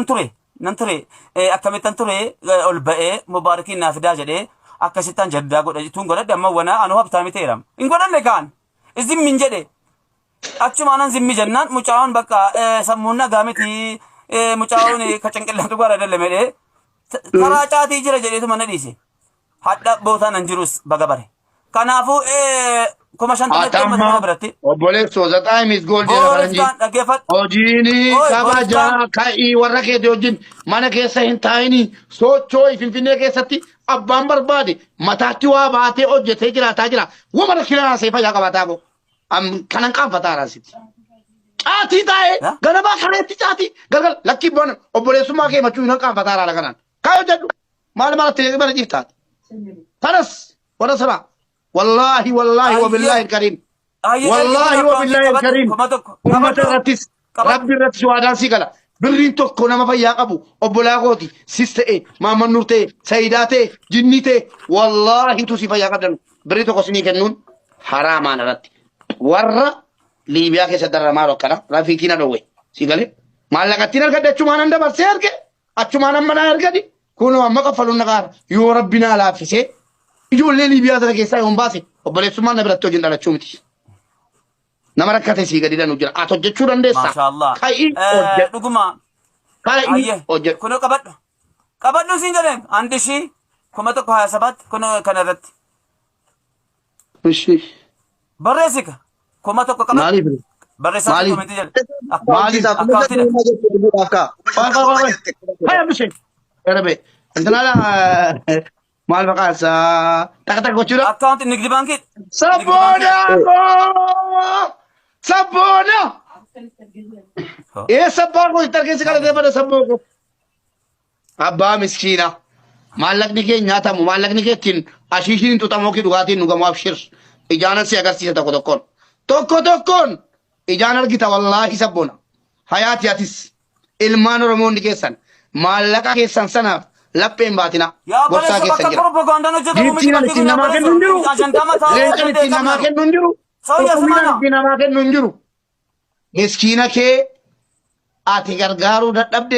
Ture nan ture akkamittan ture ol ba'ee mubaarakiin naa fidaa jedhee akkasittan jaddaa godha tun godhadhe amma wanaa anuu habtaami ta'eera hin godhanne kaan zimmin jedhe achumaanan zimmi jennaan mucaayoon bakka sammuun nagaa miti mucaayoon ka cinqillaatu gara dallame jedhee karaa caatii jira jedheetu mana dhiise. Hadha bootaan an jirus baga bare. Kanaafuu 50,000 itti uummata Atamma nama biratti. obboleessoo, the time is gold jedha faranjiin. Booristaan dhaggeeffadhu. Hojiin Oi, kabajaa Booristaan ka'ii warra keetii wajjin mana keessa hin taa'inii socho'ii. Finfinnee keessatti abbaan barbaade mataatti waa baatee hojjetee jiraataa jira. Wama rakkina haasee fayyaa qabaataa boo. Kanan qaanfataa raasitti. Caatii taa'ee Ha? ganamaa kareetti caatii galgal lakkii boona obboleessummaa kee machuu hin qaanfataa raala kanaan. Kaa hojjedhu maal maratti bara jirtaati. Kanas warra sana wallaahi wallaahi wabillaahi kariim. Ayyee, Wallaahi ergi kun wabillaahi qabadhu kariim. 1000 Uummata qabadhu irrattis qabadhu. Rabbi irrattis waadaan sii gala. Birriin tokko nama fayyaa qabu obbolaa kooti sis ta'e Maamman Nuur ta'e Sayidaa ta'e Jinnii ta'e wallaahi tu si fayyaa qabdan birrii tokko sinii kennuun haraamaan irratti. Warra Liibiyaa keessa dararamaa jiru akkana rafiitii na dhowwe si galee maallaqattiin argadhe achumaan an dabarsee arge achumaan amma naa argadi kunoo amma kaffaluun na qaara yoo rabbi naa laaffisee ijoollee Liibiyaa sana keessaa yoon baase obboleessummaan na biratti hojiin dhalachuu miti. Nama rakkate sii gadi danu jira. Ati hojjechuu dandeessa. Maashaallah. Ka'ii hojjedhu. Dhuguma. Ka'ii Ayyee. hojjedhu. Kunoo qabadhu. Qabadhu siin jedheen. Andi shii 1027 kunoo kana irratti. Ishi. Barreessika. 1000 qabadhu. Maaliif? Barreessaa Maaliif? komentii jedhe. Maaliif? Akkaawuntiidha. Qoy qoy qoy qoy. Hay Abdushe. Erabe. Intalala maal maqaan isaa takka takka gochuudha. Akkaawunti nigdi baankii. Sabboona koo! Sabboona! Eessa abbaa koo itti argeessi kadhatee bada sabboo koo? Abbaa miskiina. Maallaqni kee nyaatamu, maallaqni kee ittiin ashiishiin hin xuxamu yookiin dhugaatiin dhugamu abshir. Ijaanan si agarsiisa tokko tokkoon. Tokko tokkoon ijaan argita wallaahi sabboona. Hayaati atis ilmaan Oromoo hundi keessan maallaqa keessan sanaaf lapheen baatina. Yaa Gorsaa obboleessa keessan bakka jira. propagandaan hojjetamu miti Giiftiin bakki ittiin kun namaa kennu hin jiru. ajandaa mataa Leencan ittiin namaa kennu hin jiru. Sawya Qulqullinaan samaana. ittiin namaa kennu hin jiru. Miskiina kee ati gargaaruu dadhabde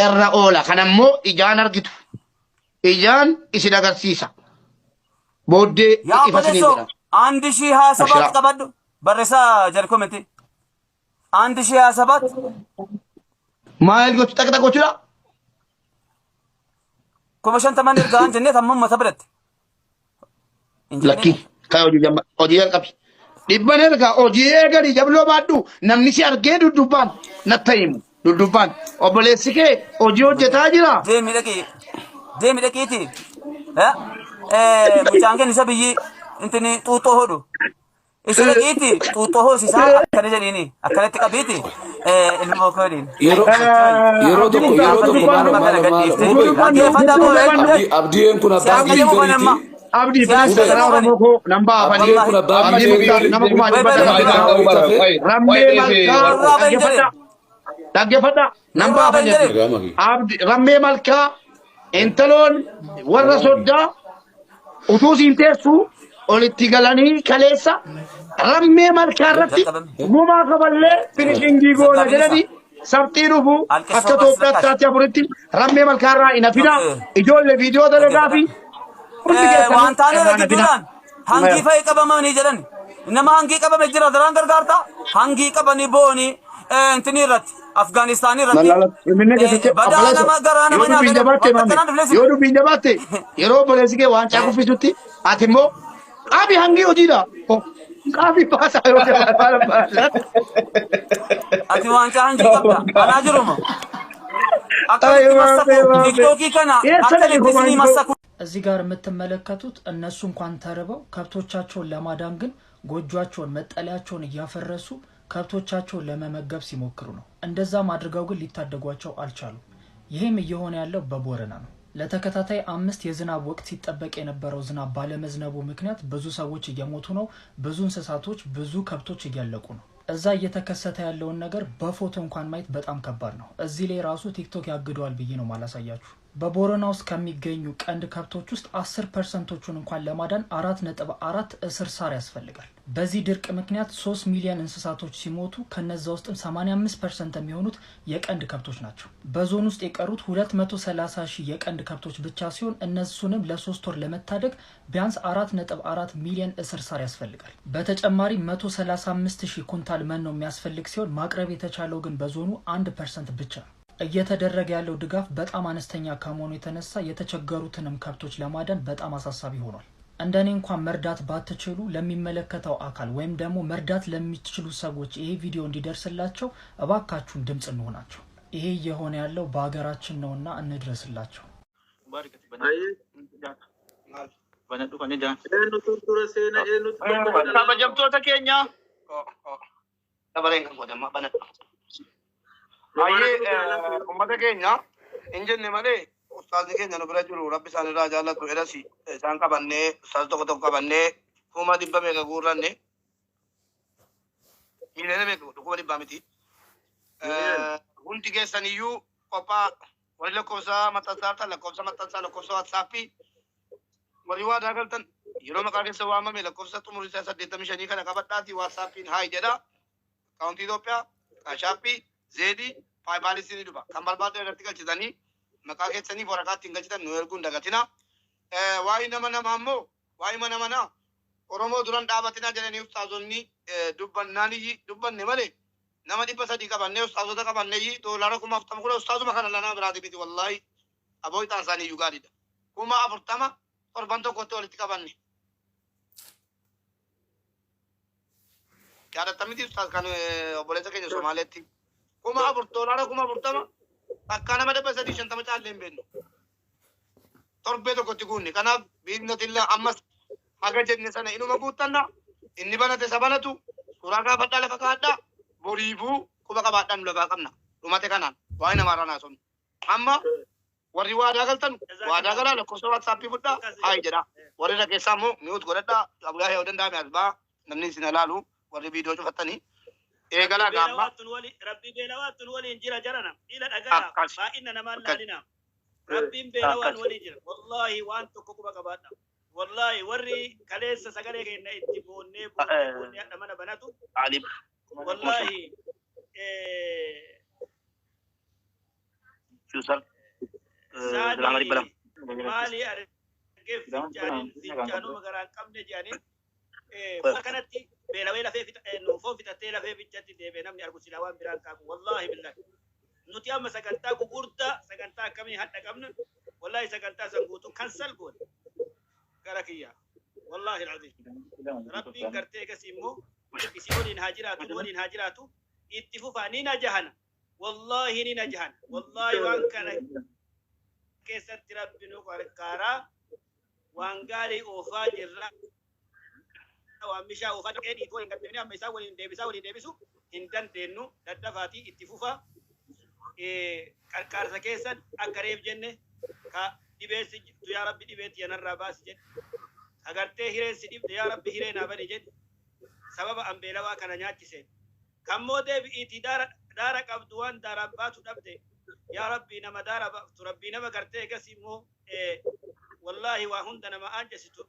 irra oola. Kana immoo ijaan argitu. Ijaan isin agarsiisa. Booddee Yaa ifa isiniin obboleessoo godha. 1027 Abshiraa. qabadhu. Barreessaa jari komentii. 1027. Maal gochuu takka takka gochuudha? 50,000 ergaan jennee tamma uummata biratti. Hin Lakkii jennee. kan hojii jamba hojii jalqabi. Dhibban ergaa hojii eegali jabloo baadhu namni si argee duddubbaan natti himu duddubbaan obboleessi kee hojii hojjetaa jira. Deemi dhaqii. Deemi dhaqiiti. Mucaan keenya isa biyyi intini xuuxxoo hodhu. Isa dhaqiiti xuuxxoo hoosisaa akkana jedhiini akkanatti qabiiti ilmoo koo jedhiin. Yeroo tokko maalo maalo maalo Mubee Dhaggeeffadhaa boo Abdii Abdiin kun abbaa Siyaasa jedhamu kan amma. Abdii Siyaasa bilisa karaa jedhamu Oromoo koo nan baafanii. Abdiin kun abbaa Abdii Muktaar nama 500,000. Rammee Malkaa dhaggeeffadhaa. Dhaggeeffadhaa nan baafanii. Abdi Rammee Malkaa intaloon warra soddaa utuu siin teessu olitti galanii kaleessa Rammee Malkaa irratti gumaa kaballee finishingii goona jedhanii sabxii dhufu akka Itoophiyaatti sa'aatii 4tti Rammee Malkaa irraa hin hafinaa ijoollee viidiyoo dalagaa fi hundi keessanuu Waan taane irraa hin hafinaa. gidduudhaan hangii fa'i qabamanii jedhan nama hangii qabame jira daraan gargaarta hangii qabanii bo'anii intini irratti Afgaanistaanii irratti Finfinnee keessatti badaa obboleessa nama garaa nama yoo dubbiin nyaata jabaatte waan maame akkanaa dhufleessi. yoo dubbiin jabaatte yeroo obboleessi kee waancaa kuffisutti ati immoo qaabi hangii hojiidha qaabi baasaa yoo jabaate. Ati waancaa hangii qabda anaa jiruma akkamitti massaku tiktookii kana Eessa dhaqe akkamitti isinii komaandoo? massaku. እዚህ ጋር የምትመለከቱት እነሱ እንኳን ተርበው ከብቶቻቸውን ለማዳን ግን ጎጇቸውን መጠለያቸውን እያፈረሱ ከብቶቻቸውን ለመመገብ ሲሞክሩ ነው። እንደዛም አድርገው ግን ሊታደጓቸው አልቻሉም። ይህም እየሆነ ያለው በቦረና ነው። ለተከታታይ 5 የዝናብ ወቅት ሲጠበቅ የነበረው ዝናብ ባለመዝነቡ ምክንያት ብዙ ሰዎች እየሞቱ ነው። ብዙ እንስሳቶች፣ ብዙ ከብቶች እያለቁ ነው። እዛ እየተከሰተ ያለውን ነገር በፎቶ እንኳን ማየት በጣም ከባድ ነው። እዚህ ላይ ራሱ ቲክቶክ ያግደዋል ብዬ ነው ማላሳያችሁ። በቦረና ውስጥ ከሚገኙ ቀንድ ከብቶች ውስጥ 10 ፐርሰንቶቹን እንኳን ለማዳን 4.4 እስር ሳር ያስፈልጋል። በዚህ ድርቅ ምክንያት 3 ሚሊዮን እንስሳቶች ሲሞቱ ከነዛ ውስጥም 85% የሚሆኑት የቀንድ ከብቶች ናቸው። በዞን ውስጥ የቀሩት 230 ሺህ የቀንድ ከብቶች ብቻ ሲሆን እነሱንም ለ3 ወር ለመታደግ ቢያንስ 4.4 ሚሊዮን እስር ሳር ያስፈልጋል። በተጨማሪ 135 ሺህ ኩንታል መኖ የሚያስፈልግ ሲሆን ማቅረብ የተቻለው ግን በዞኑ 1% ብቻ ነው። እየተደረገ ያለው ድጋፍ በጣም አነስተኛ ከመሆኑ የተነሳ የተቸገሩትንም ከብቶች ለማዳን በጣም አሳሳቢ ሆኗል። እንደኔ እንኳን መርዳት ባትችሉ ለሚመለከተው አካል ወይም ደግሞ መርዳት ለሚችሉ ሰዎች ይሄ ቪዲዮ እንዲደርስላቸው እባካችሁን ድምፅ እንሆናቸው። ይሄ እየሆነ ያለው በሀገራችን ነውና እንድረስላቸው። Ayyee. Eenyutu dura seena, eenyutu tokko jedha? Kabajamtoota keenya. Dabareen kan godhama banadha. Baay'ee uummata keenya hin jenne malee ustaazni keenya nu bira jiru, rabbi isaan irraa jaallatu, edasi isaan qabannee, ustaaz tokko tokko qabannee 100,000 meeqa guurranne, miiliyoona meeqa, 100,000 miti. Hundi keessaniyyuu qophaa warri lakkoofsa maxxansaa ta'an, lakkoofsa maxxansaa, lakkoofsa WhatsAppii, warri waadaa galtan, yeroo maqaa keessa waamame lakkoofsa xumurii isaa 85 kana qabadhaatii WhatsAppiin hi jedha. Akkaawuntii Itoophiyaa, Cash Appii, Zelleii, PayPalis ni dhufa. Kan barbaadde irratti galchitanii maqaa keessanii waraqaa ittiin galchitan nu erguun dagatina. Waa'ee nama namaa immoo, waa'ee mana manaa Oromoo duran dhaabatinaa jedhanii ustaazonni dubbannaan dubbanne malee nama 300 qabannee, ustaazota qabannee, doolaara 40,000 kun ustaazuma kana lanaa biraati miti, wallaahi aboo ixaan isaanii iyyuu gaariidha. 40,000 torban tokkotti walitti qabanne. Yaadatta miti ustaaz, kan obboleessa keenya Somaaleetti. 4,000, doolaara 40,000 takkaa nama 350 caallee hin beeknu. Torbee tokkotti guunne. Kanaaf biiznatillaa ammas haga jenne sana inuma guuttanna. Inni banate isa banatu suuraa gaafadhaa, lafa kaadhaa, boriifuu quba qabaadhaa, nu lafaa qabna. Dhumate kanaan waa'ee namaarraa naasofne. Amma warri waadaa galtan waadaa galaa, lakkoofsa WhatsAppii fudhaa, hi jedha. Warri irra keessaa immoo mute godhadhaa. Abgaa yoo danda'ame as baa, namni isin ilaalu warri viidiyoo cufattanii. Eegalaa gaamma. Rabbi beelawaatun waliin jira jarana ila dhagaa. Akkas. Baay'ina namaan Akkas. laalina, rabbiin beelawaan Akkas. waliin jira. Wallaahi waan tokko quba qabaadha. Wallaahi warri kaleessa sagalee keenya itti boonnee boonnee boonnee hadha mana banatu. Ali. Wallaahi Yusuf. Dirama 200. Maali argee fincaanin fincaanuma garaa hin qabne jedhanii bakka kanatti beelawee lafee foon fixattee lafee fincatti deebi'ee namni argu silaa waan biraan qabu. Wallaahi billahi nuti amma sagantaa gugurdaa, sagantaa akkamii hadha qabna. Wallaahi sagantaa san guutuu cancel goone gara kiyya. Wallaahi alazim rabbiin gartee egas immoo isii waliin haa jiraatu, nu waliin haa jiraatu. Itti fufaa, ni najahana, wallaahi ni najahana. Wallaahi waan kana keessatti rabbi nu gargaaraa, waan gaarii oofaa jirra, waan bishaa oofaa dhaqee dhiitoo hin gaddeebine. Amma isaa waliin deebisaa waliin deebisu hin dandeenyu. Daddafaatii itti fufa. Qarqaarsa keessan akka reef jenne, ka dhibeessi jirtu yaa rabbi dhibeetti yanarraa baasi jedhe, agartee hireen si dhibde, yaa rabbi hiree naa bani jedhe, sababa an beelawaa kana nyaachise. Kammoo deebi'iitii daara daara qabdu, waan daaraan baatu dhabde, yaa rabbi nama daara baaftu, rabbii nama gartee egas immoo wallaahi waa hunda nama aanjesitu,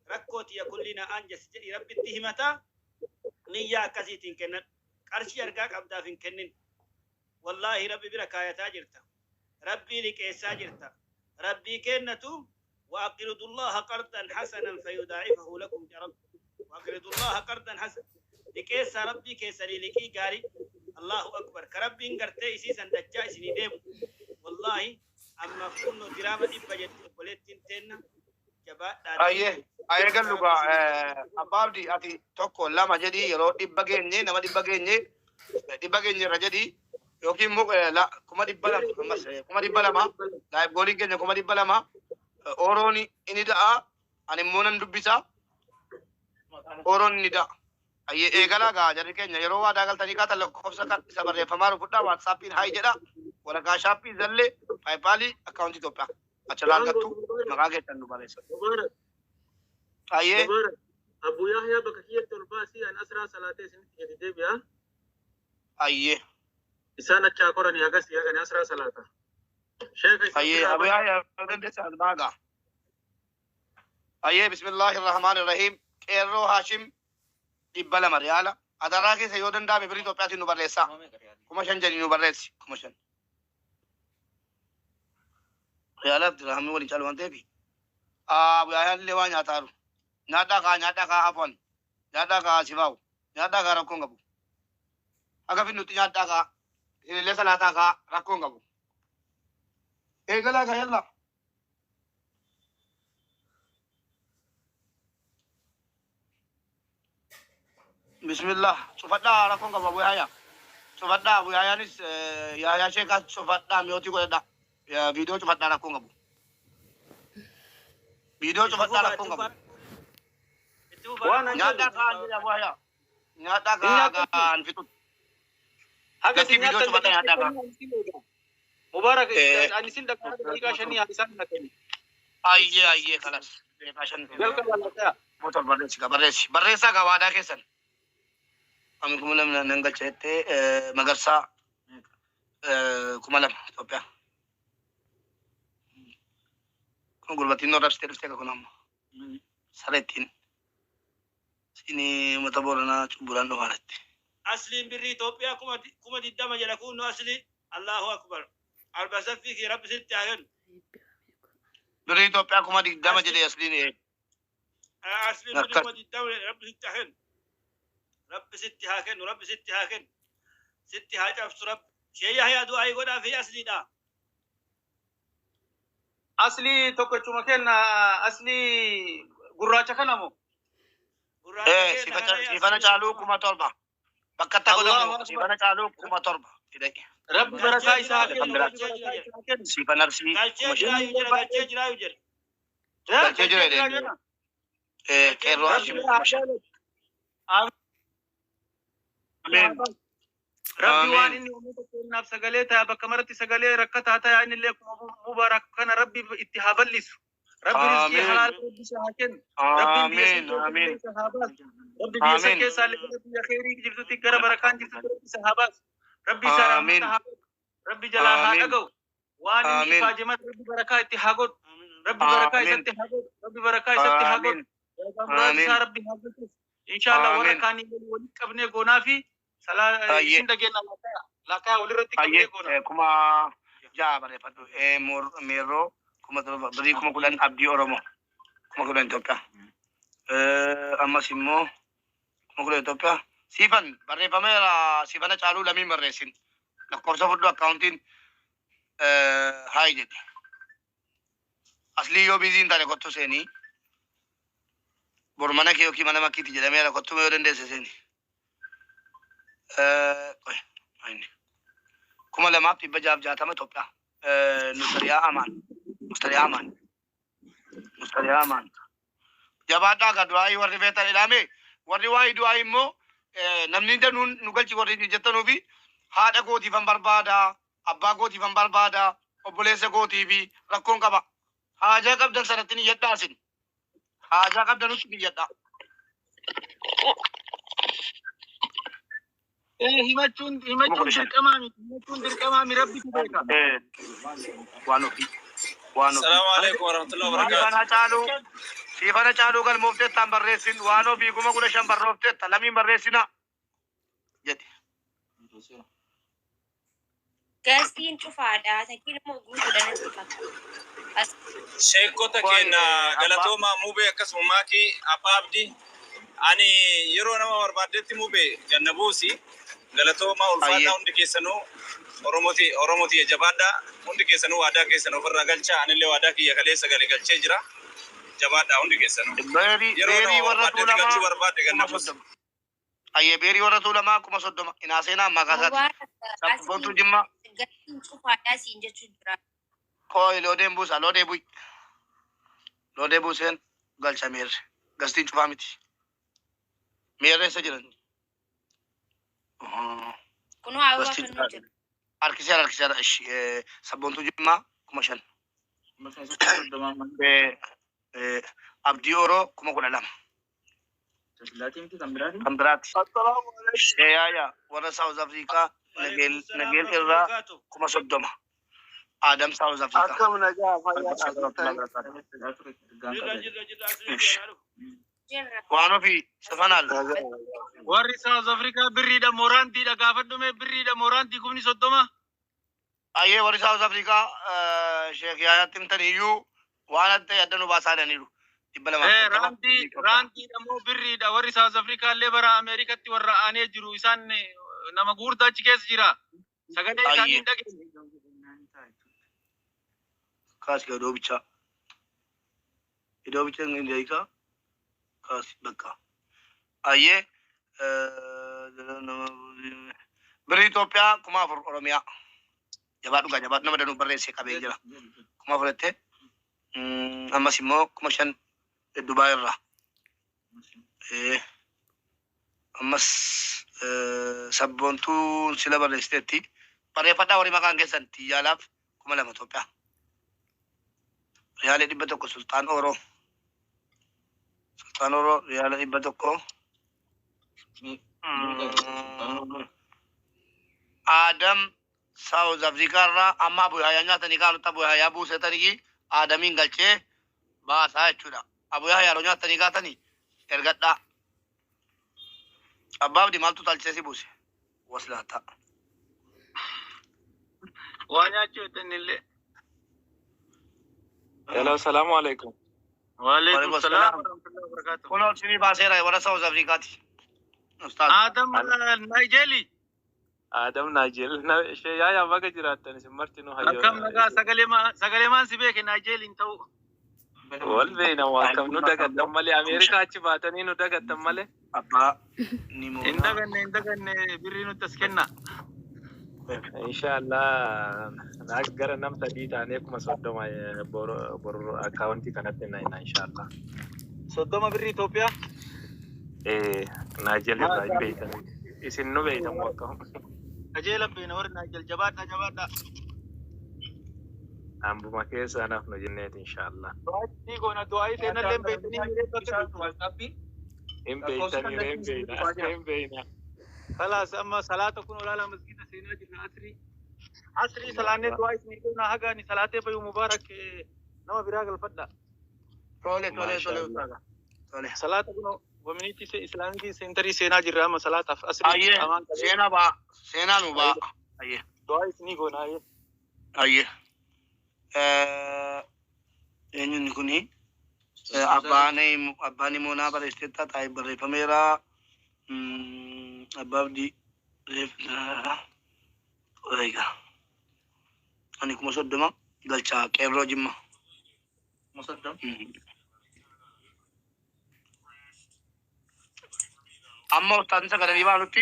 rakkoo tiyya kulli na aanjesi jedhi rabbitti himataa. Niyyaa akkasiitiin kennan, qarshii argaa qabdaaf hin kennin. Wallaahi rabbi bira kaayataa jirta, rabbii liqeessaa jirta. Rabbii kennatu. وأقرضوا الله قرضا حسنا فيضاعفه لكم. يا رب، وأقرضوا الله قرضا حسنا، liqeessaa rabbii keessanii liqii gaarii. Allahu akbar, ka rabbiin gartee isiisan dachaa isinii deemu. Wallaahi amma kunno diraama 100 jetti obboleettiin teenna. Jabaadhaa. Ayyee, ayyee, gallu gaa. Abbaa Abdii, ati tokko lama jedhii, yeroo 100 geenye, nama 100 geenye, 100 geenye irra jedhii, yookiin immoo 200,000, ammas 200,000, live goaliin keenya 200,000. Ooroon inni da'a, ani immoo nan dubbisa, ooroon inni da'a. Ayyee, eegalaa gaa jarri keenya. Yeroo waadaa galtanii kaatan lakkoofsa kan isa barreeffamaa fudhaa, WhatsAppiin hi jedha. Waraqaa shaappii, Zelle, PayPalii, akkaawuntii Itoophiyaa achirraa argattu, maqaa keessan nu barreessa. Mubarak. Ayyee. Mubarak. Abu Yahya bakka kiyyatti ol baasii, an asraa salaatee isinitti gadi deebi'a. Ayyee. Isaan achaa koranii hagas hagani asraa salaata. Sheeka isin Ayyee biraa Abu bane. Yahya dandeessa albaaga. Ayyee bismillaahi rahmaani rahiim. Qeerroo Haashim 200 riyaala. Adaraa keessa yoo danda'ame birrii Itoophiyaatiin nu barreessaa. 5,000 jedhii nu barreessi. 5,000. Riyaalaaf dirhamii waliin caalu waan ta'eef. Abu Yahyaan illee waa nyaataaru. Nyaadhaa kaa nyaadhaa kaa afwan. Nyaadhaa kaa sifaa'u. Nyaadhaa kaa rakkoon qabu. Akka finnutti nyaadhaa kaa. Isinillee salaataa kaa rakkoon qabu. Eegalaa kaa yalla. Bismillah. Cufadhaa rakkoon qabu Abu Yahya. Cufadhaa Abu Yahyaanis Yahyaa Sheekaa cufadhaa miyootii godhadhaa. Viidiyoo cufadhaa rakkoon qabu. Viidiyoo Itti cufadhaa fufaa, rakkoon itti qabu. fufaa. Itti fufaa. Waan an jedhu Nyaadhaa kaa jedhe Abu Yahya. Nyaadhaa hin kaa nyaattan kaan fixu. haga Lakkii isin viidiyoo nyaattan cufadhaa daqiiqaa nyaadhaa kaa. shanii ani isin eega. Mubaarak ani isin daqiiqaa shanii ani isaan naqani. Ayyee ayyee kalas. Daqiiqaa shan. Jalqaba lataa. Motor barreessi kaa barreessi. Barreessaa kaa waadaa keessan. Ami 2,000 nan galcha jettee Magarsaa 2,000 Itoophiyaa. Kun gurbattiin noo rabsitee dhuftee kun amma. Sareettiin. Siinii uummata Booranaa cubbuudhaan dhufaanetti. Asliin birrii Itoophiyaa 20,000 jedha kun asli. Allahu akbar. Arba saffii kee Rabbi sitti haa kennu. Birrii Itoophiyaa 20,000 Asli jedhee asliin asliin birrii akkas. 20,000 jedhe Rabbi sitti haa kennu. Rabbi sitti haa kennu. Rabbi sitti haa kennu. Sitti haa cabsu Rabbi. Shee Yahyaa du'aa godhaa fi asliidha. Asli tokkochuma kenna asli gurraacha kana moo? Gurraacha kenna kana Siifana asli. caaluu 7,000. Bakka itti Allahu godhamu akbar. siifana caaluu 7,000. Fidee. Rabbi barakaa Galchee isaa jiraa haa jedha kennu. Kan Rabbi galchee barakaa jira jedha. isaa haa kennu. Siifan arsii Galchee 5,000. jiraayu Inni jedha baay'ee galchee jiraayu jedha. Galchee jira galchee jira jedhee. jedha. Galchee Qeerroo jiraayu Rabbi Hashim jedha. haa 5,000. jaalatu. Amiin. Ameen. Rabbi waan Ameen. inni uummata keenyaaf sagalee ta'a bakka maratti sagalee rakkataa ta'a inni illee akkuma Mubaarak kana Rabbi itti haa bal'isu. Rabbi rizqii Ameen. halaala Rabbi isa haa kennu. Rabbiin biyya san Ameen. keessa illee Ameen. isa haa baasu. Rabbi biyya san Ameen. keessaa illee gara biyya kheyrii jirtutti gara barakaan jirtutti Rabbi isa haa baasu. Rabbi isa Ameen. rahmata haa godhu. Rabbi jalaa haa Ameen. dhaga'u. Waan inni Ameen. ifaaje mara Rabbi barakaa itti haa godhu. Rabbi barakaa Ameen. isatti haa godhu. Rabbi barakaa isatti haa godhu. Ameen. Muraad Ameen. isaa Rabbi haa guutuuf. Inshallah warra Ameen. kaanii waliin qabnee goonaa fi Ayyee. isin dhageenya laakaa laakaa walirratti Ayyee qabnee goona. 6,000 barreeffadhu. Meerroo 7,000 birrii 10,000 Abdii Oromoo 10,000 Itoophiyaa. Ammas immoo 10,000 Itoophiyaa. Siifan barreeffameera siifana caaluu lamiin barreessin. Lakkoofsa fudhu akkaawuntiin haayi jedhi. Aslii yoo biizii hin taane kottu seenii. Bor mana kee yookiin mana makkiitti jedhameera kottu yoo dandeesse seeni. Qoy ayni. 2,660 Itoophiyaa. Nusariyaa Amaan. Mustariyaa Amaan. Mustariyaa Amaan. Jabaadhaa ka du'aayii warri feetan ilaame warri waa'ee du'aayii immoo namni danuun nu galchi warri jettanuufi haadha kootiifan barbaada abbaa kootiifan barbaada obboleessa kootiifi rakkoon qaba. Haajaa qabdan sanatti ni yadhaa isin. Haajaa qabdanutti ni yadhaa. Himachuun Kuma himachuun kudha shan. dirqamaa miti. Himachuun dirqamaa mi Rabbitu beeka. Waan ofii. Waan ofii. Assalamu alaikum warahmatullahi wabarakatuh. Siifana caaluu siifana caaluu galmoofteettaan barreessin waan ofii 15,000 barroofteetta lamiin barreessina jedhi. Gastiin cufaadha. Takkiin immoo guutuudha natti fakkaata. Sheekota Waa'ee keenya abbaa galatoomaa mubee akkasuma maakii abbaa abdii ani yeroo nama barbaaddetti mubee ganna buusi galatoomaa ulfaadhaa ayyee hundi keessanuu oromoti oromoti jabaadhaa hundi keessanuu waadaa keessan ofirraa galchaa anillee waadaa kiyya kaleessa gale galchee jira jabaadhaa hundi keessanuu beerii yeroo beerii nama warra barbaaddetti galchuu tuulamaa barbaadde kuma ganna buusi. soddoma. Ayyee beerii warra tuulamaa 30,000 inaa seenaa ammaa kaasaati. Mubaarak Sabboontuu asliin jimmaa gastiin cufaadha siin jechuun jira. kooyi loodeen buusa loodee bu'i. Loodee buuseen galcha meerre. Gastiin cufaa miti. Meerre eessa jiran? Kunoo ababaa Gastiin fannoo cufaa. jira. Harkiseera harkiseera ishi sabboontuu jimmaa 5,000. Abdii Oroo 12,000. Kan biraati. Assalaamu alaikum. Sheeyaaya warra South Africa Waalaikum salaam nageel warahmatullahi irraa wabarakatuh. 30,000. Adam South Africa. Akkam nagaa fayyaa Jirra jirra jirra asirratti anaa dhufu. Jirra. Waan ofii sifanaal. Warri South Africa birriidha mooraantiidha gaafadhume birriidha mooraantii 30,000. Ayyee warri South Africa Sheekh Yaayaatti himtan iyyuu waan adda ta'e adda nu baasaa jedhaniiru. 250. Raantii raantiidha moo birriidha warri South Africa illee bara Ameerikatti warra aanee jiru isaan nama guurtaa achi keessa jira. Sagalee isaanii Ayyee. hin dhageenye. Kaas iddoo bichaa. Iddoo bichaa hin deekaa. Kaas bakka. Ayyee. Birrii Itoophiyaa 4,000 Oromiyaa. Jabaa dhugaa jabaa nama danuu barreessee qabee jira. 4,000 jettee. Ammas immoo 5,000 Dubaay irraa. Ammas sabboontuun sila barreessiteetti. Barreeffadhaa warri maqaan keessan xiyyaalaaf 2,000 Itoophiyaa. Riyaalee 100 Sultaan Ooroo. Sultaan Ooroo riyaala 100. Adam South Africa irraa amma Abu Yahyaa nyaatanii kaanutti Abu Yahyaa buusetanii Adamiin galchee baasaa jechuudha. Abu Yahyaa yeroo nyaatanii kaatanii ergadhaa. Abbaa Abdii maaltu talchee si buuse? Waslaataa. Waa nyaachuu jettan illee. Hello, salamu alaikum. Waalaikum Waalaikum salaam salaam. warahmatullahi wabarakatuh. Kunoo isinii baaseera warra South Africaati. Ustaaz. Adam Naayijeeli. Adam Najel, na ishee yaaya baga jiraattan isin martinuu Akkam nagaa hayyoodha. sagalee maan si beeke Naayijeeliin ta'u. Wal beeyna waa akkam nu dagattan malee Ameerikaa achi baatanii nu dagattan malee. Abbaa ni Hin moona. daganne hin daganne birrii nutti as kenna. Inshallah naa gara nam sadii taanee 30,000 boru akkaawuntii kanatti na hina inshallah. 30 birrii Itoophiyaa. Naajel irraa hin beeytan. Isin nu beeytan moo akkam? Qajeela beena warri Naayijel jabaadha jabaadha. Ambuma keessa naaf nu jenneeti inshallah. Du'aa goona du'aa seenallee beektanii miree bakka jirtu. Hin beeytanii hin beeyna hin beeyna. Kalaas amma salaata kun olaanaa masgiida seenaa jirra asrii. Asrii salaannee du'aa isinii goona haga ani salaatee bayu mubaarak nama biraa galfadha. Tole tole tole Maashaallah. ustaaza. Tole. Salaata kun community Islamic centerii seenaa jirra amma salaataaf asrii Ayyee amaan qabee seenaa ba'a. Seenaa nu ba'a. Ayyee. du'aa isinii goona ayyee. Ayyee. Eenyuun kuni abbaan abbaan moonaa barreessiteetta taa'ee barreeffameera. Abbaa Abdii egaa ani 30,000 galchaa qeerroo jimma. Amma ustaazni sagadanii baanutti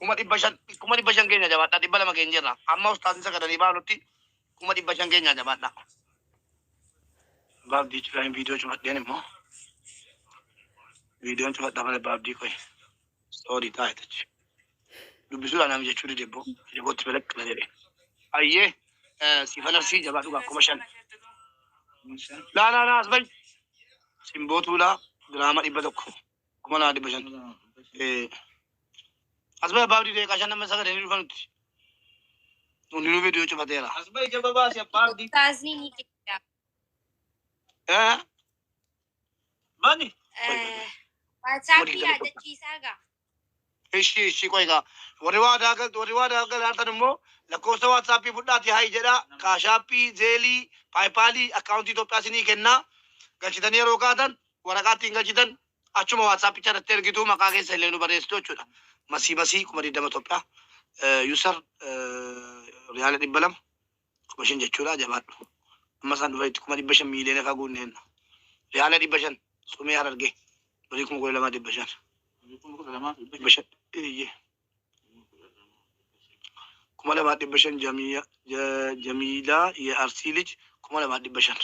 500,000 500,000 keenya jabaadha 200 keenya jirra. Amma ustaazni sagadanii baanutti 500,000 keenya jabaadha. Abbaa Abdii cufaan viidiyoo cufadheen immoo viidiyoon cufadhaa malee abbaa Abdii qoy. Sorry taa'e tachi. Dubbisuudhaan nama jechuu dide boo. Ija kootti balaqqina jedhe. Ayyee siifan arsii jabaa dhugaa 5,000. Laa laa laa as bahi. Simboo tuulaa diraama 100. 2,500. As bahi abbaa Abdii deeqaa shan nama sagadanii dhufanutti. Hundinuu viidiyoo cufateera. As bahi jaba baasi abbaa Abdii. Ustaazni ni jira. Bani. WhatsAppii yaadachiisaa gaa. Ishi ishi qoy gaa. Warri waadaa galtu warri waadaa galatan immoo lakkoofsa WhatsAppii fudhaati hayi jedha. Cash Appii, Zelleii, PayPalii akkaawuntii Itoophiyaa isinii kennaa. Galchitanii yeroo kaatan waraqaa ittiin galchitan achuma WhatsAppicha irratti ergitu maqaa keessa illee nu barreessitu jechuudha. Masii masii 20,000 Itoophiyaa. Yusar riyaala 200 5,000 jechuudha jabaadhu. Amma isaan dhufanitti 500,000 miiliyoona faa guunneenna. Riyaala 500 sumee harargee. Birrii 12,500. 500 eeyyee. 2,500 Jamiilaa የአርሲ ልጅ 2,500.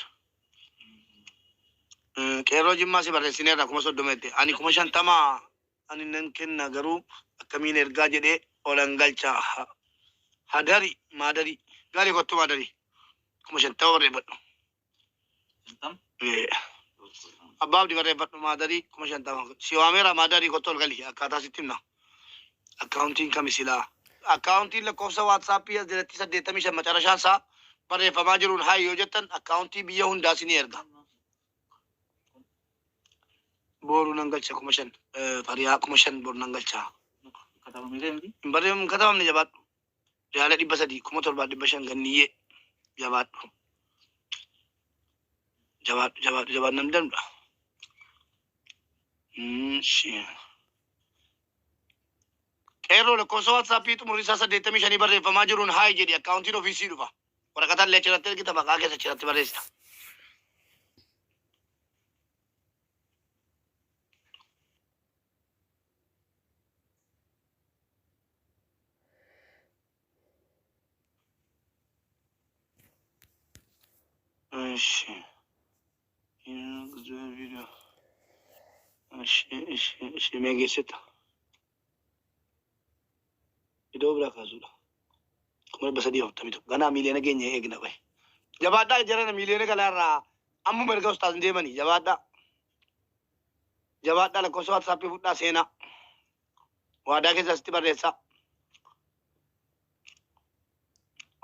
Qeerroo jimmaa si barreessineerra 30,000 jette. Ani 50,000 ani nan kenna garuu akkamiin ergaa jedhee olan galcha. Hadari maadari gaarii kottu maadari 50,000 barreeffadhu. Abbaa Abdii barreeffadhu maadarii 50,000. Si waameera maadarii kottu ol gali akkaataa sitti himna. Akkaawuntiin kami silaa? Akkaawuntiin lakkoofsa WhatsAppii as jalatti 85 macarashaan isaa Barreeffamaa jiruun hi yoo jettan akkaawuntii biyya hundaa isinii erga. Boru nan galcha 5,000. Fariyaa 5,000 boru nan galcha. Hin barreeffamu hin katabamne jabaadhu. Riyaala 300 7,500 ganniyyee jabaadhu. Jabaadhu jabaadhu jabaadhu namni dand'a. Ishi. Qeerroo lakkoofsa WhatsAppii xumurri isaa 85 barreeffamaa jiruun hi jedhi akkaawuntiin ofii sii dhufa. Waraqata illee achirratti ergita maqaa keessa achirratti barreessita. Ishi. Ishi ishi ishi mee geessetta. Iddoo biraa kaasuudha. 341,000. Ganaa miiliyoona keenya eegna bahe. Jabaadhaa jarana miiliyoona galaarraa ammuma erga ustaas hin deemanii jabaadhaa. Jabaadhaa lakkoofsa WhatsAppii fudhaa seenaa. Waadaa keessa asitti barreessaa.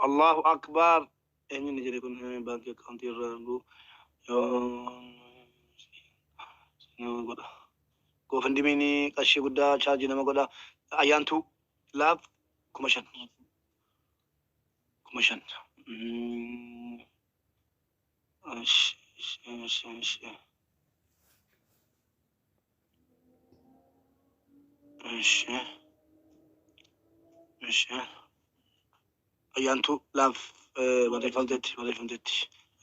Allahu Akbar. Eenyu inni jedhe kun baankii akkaawuntii irraa arguu yoo nama godha. GoFundMe qarshii guddaa chaarjii nama godha. Ayyaantuu laaf 5,000. 5,000. Ishi ishi ishi ishi. Ishi ishi. Ayyaantuu laaf barreeffamteetti barreeffamteetti.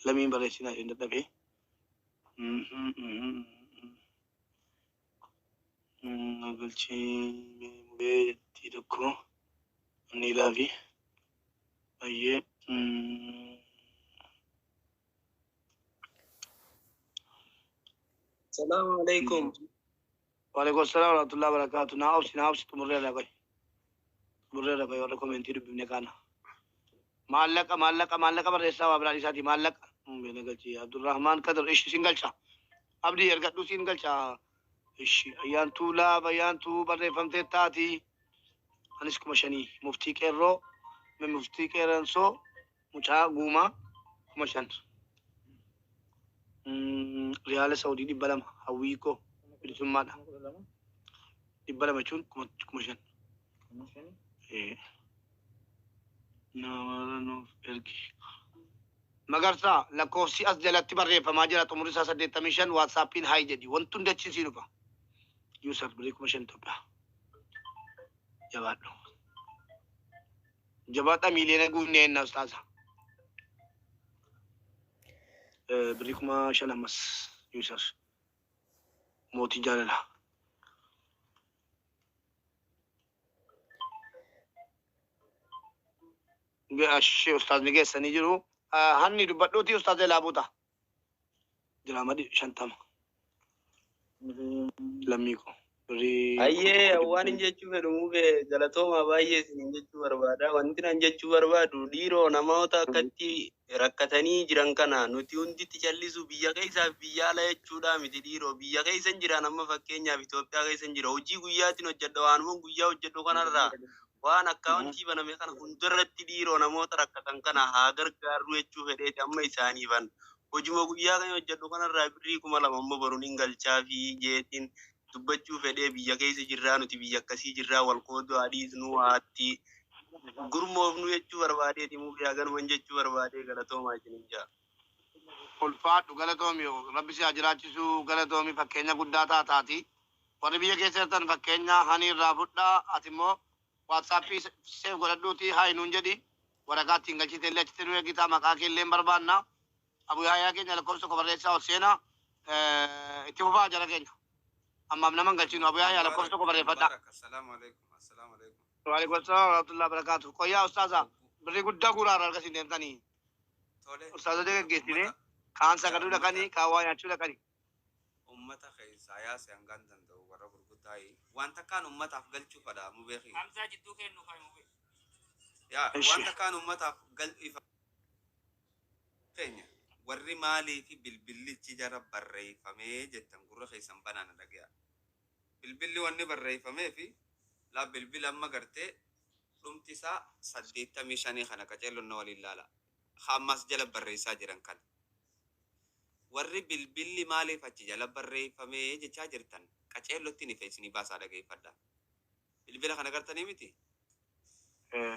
Lamiin barreessinaa hin dadhabee. Galchee mubee jettii tokko ni laafi. Baay'ee. Salaamu alaikum. Waalaikum salaam warahmatullahi wabarakatuh. Naa obsi naa obsi xumurreerra qoy. Xumurreerra qoy warra komentii dubbifne kaana. Maallaqa maallaqa maallaqa barreessaa waa biraan isaati maallaqa. Beena galchi Abdurrahman Kadir ishi sin galcha. Abdii ergadhu sin galcha. Ishi ayyaantuu laaf ayyaantuu barreeffamtee taati. Anis 5,000 muftii qeerroo muftii qeerransoo mucaa guumaa 5,000. Riyaala Saudii 200 hawwii koo bilisummaadha. 200 jechuun 5,000. Nama nuuf ergi. Magarsaa lakkoofsi as jalatti barreeffamaa jira xumurri isaa 85 WhatsAppiin hi jedhi wanti hundi achi sii dhufa. Yusuf birrii 5,000 Itoophiyaa. Jabaadhu. Jabaadha miiliyoona guunnee enna ustaaza. Birrii 5,000 ammas Yusuf. Mootii jaalala. Ashee ustaazni geessanii jiru. Hanni dubbadhuuti ustaaz jalaa buuta. Diraama 50. Lammii koo. Birrii Ayyee 1,100. waan hin jechuu fedhu mubee galatoomaa baay'ee isiniin jechuu barbaada. Wanti nan jechuu barbaadu dhiiroo namoota akkatti rakkatanii jiran kana nuti hunditti callisu biyya keessaa fi biyya ala jechuudha miti dhiiroo biyya keessa hin jiran amma fakkeenyaaf Itoophiyaa keessa hin jira hojii guyyaatiin hojjedha waanuma guyyaa hojjedhu kanarraa waan akkaawuntii baname kana hundarratti dhiiroo namoota rakkatan kana haa gargaarru jechuu fedheeti amma isaaniifan hojuma guyyaa kan hojjedhu kanarraa birrii 2,000 ammoo boruun hin galchaa fi jeetiin dubbachuu fedhee biyya keessa jirraa nuti biyya akkasii jirraa wal qooduu haa dhiisnuu haatti gurmoofnu jechuu barbaadeeti mubee haganuman jechuu barbaadee galatoomaa isinin jaa. Ulfaadhu galatoomi rabbi si haa jiraachisu galatoomi fakkeenya guddaa taataati. Warri biyya keessa jirtan fakkeenya hani irraa fudhaa ati immoo WhatsAppii save godhadhuuti hi nuun jedhi waraqaa ittiin galchite illee achitti nu ergita maqaa kee illee hin barbaanna. Abu Yahyaa keenya lakkoofsa tokko barreessaa ol seena itti fufaa jara keenya. Ammaaf nama hin galchinu Abu Yahyaa lakkoofsa Mubarak tokko barreeffadhaa. Mubarak assalamu alaikum assalamu alaikum. Waalaikum assalam warahmatullahi wabarakatuh. Qoyyaa ustaaza birrii guddaa guuraa irraa argasiin deemtanii. Tole Ustaazota geggeessine ummata kaan yaa sagaduu ummata dhaqanii kaan waa nyaachuu dhaqanii. Ummata keessaa yaase hangaan danda'u warra gurguddaa waan takkaan ummataaf galchuu fadha mubee kiyya. Hamzaa jidduu kennu kan mubee. Yaa waan Ishi. takkaan ummataaf gal ifa keenya warri maalii fi bilbillichi jara barreeffamee jettan gurra keessan banaa na dhagaya. Bilbilli wanni barreeffamee fi laa bilbila amma gartee dhumti isaa 85 kana qaceellonna waliin laala. Ammas jala barreessaa jiran kana. Warri bilbilli maaliif achi jala barreeffamee jechaa jirtan qaceellotti ni fe'isinii baasaa dhageeffadha. Bilbila kana gartanii miti?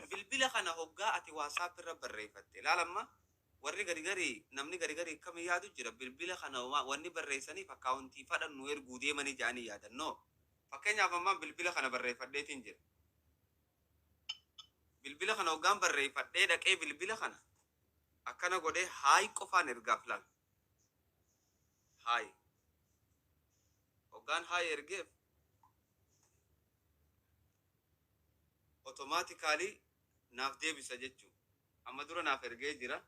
Bilbila kana hoggaa ati WhatsApp irra barreeffatte ilaalamma, warri gari gari, namni gari gari akkami yaadu jira, bilbila kana wanni barreessaniif akkaawuntii fadhan nu erguu deemanii jedhanii yaadan. No, fakkeenyaaf ammaan bilbila kana barreeffadheetiin jira. Bilbila kana hoggaan barreeffadhee dhaqee bilbila kana akkana godhee hi qofaan ergaaf laal. Hi hoggaan hi ergeef automatically naaf deebisa jechuu. Amma dura naaf ergee jira.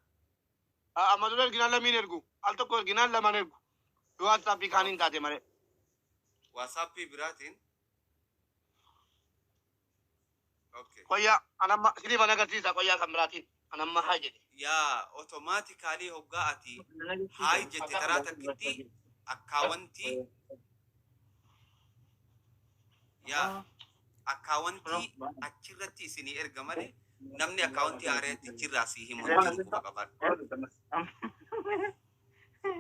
Amma dura erginaan lamiin ergu. Al tokko erginaan lamaan ergu. Yoo WhatsAppii kaaniin taate malee. WhatsAppii biraatiin. Okay. Qoyyaa anamma siniif an agarsiisa qoyyaa kan biraatiin. Anamma hi jedhe. Yaa, automatically hoggaa ati hi jette taraa takkitti akkaawwantii, yaa, akkaawwantii achirratti isinii erga malee namni akkaawwantii haareetti achirraa sii himu hin jiru, quba qaban.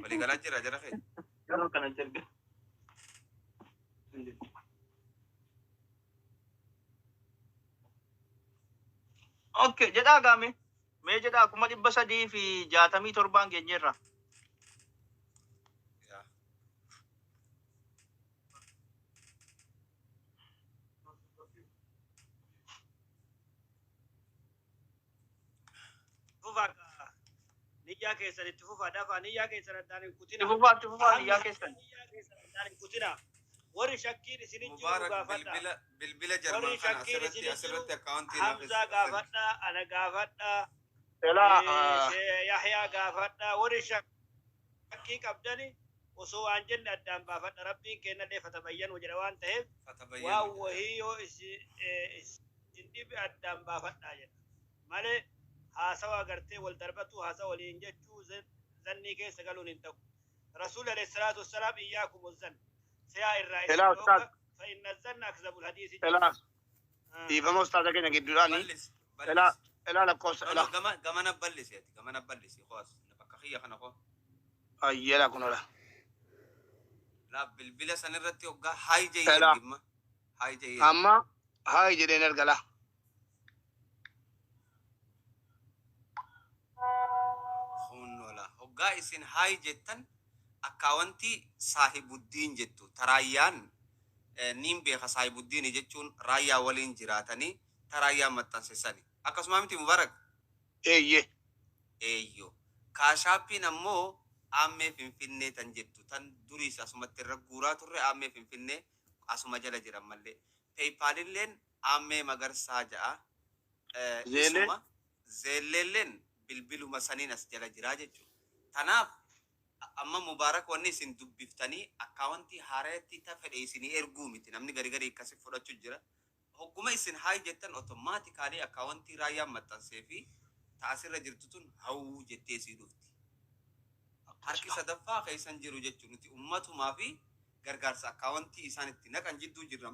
Waliigalaa jira jara keenya. Okay, jedhaa gaame. Mee jedhaa, 367n geenyeerra. Yaa. Fufaa, niyyaa keessan itti fufaa, dafaa niyyaa keessan addaan hin kutina. Itti fufaa niyyaa keessan. Niyyaa keessan addaan hin kutina. Warri shakkiin isinin jiru Mubaarak, gaafadha. bilbila jarman Warri kana shakkiin asirratti isinin jiru asirratti akkaawwantii naaf Hamzaa gaafadha, ana gaafadha, Elaa Yahyaa gaafadha. Warri shakkii qabdani osoo waan jenne addaan baafadha. Rabbiin kennallee fatabayyanu jedha waan ta'eef waan Fatabayyanu. Wahii yoo isin dhibe addaan baafadha jedha. Malee haasawa agartee wal darbatu, haasawa waliin jechuu zannii keessa galuun hin ta'u. Rasuul alayhi salaatu wassalaam iyyakum zann. Siyaa irraa isin Elaa ustaaz. dhooga. Fa inna zanna akzabul hadiisi jedha. Elaa dhiifama ustaaza keenya gidduudhaani. Bal'isi. Elaa Bal'isi. Elaa lakkoofsa No, no, elaa. gama gamana bal'isi ati, gamana bal'isi qoas bakka kiyya kana qo. Ayyeela kun ola. La, bilbila san irratti hoggaa hi jee Elaa ergimma. Hi jee ergi. Amma hi jedheen erga laa. Hunnola. Hoggaa isin hi jettan akkaawwantii Saahibuddiin jettu taraayyaan niin beeka. Saahibuddiini jechuun raayyaa waliin jiraatanii taraayyaa maxxansisani. Akkasuma miti, Mubarak? Eeyyee. Eeyyo. Cash Appiin ammoo aammee Finfinnee tan jettu tan duriis asumatti irra guuraa turre, aammee Finfinnee asuma jala jiran mallee. PayPalilleen aammee Magarsaa ja'a. Zelle. Isuma Zelleelleen bilbiluma saniin as jala jiraa jechuudha. Tanaaf amma Mubaarak, wanni isin dubbiftanii akkaawwantii haareetti ta fedhe isinii erguu miti, namni gari gari akkasi fudhachuu jira. Hogguma isin hi jettan automatically akkaawwantii raayyaan maxxansee fi taasirra jirtu tun hawuu jettee isii dhufti. Harki sadaffaa keessan jiru jechuun nuti ummatumaa fi gargaarsa akkaawwantii isaan itti naqan jidduu jirra.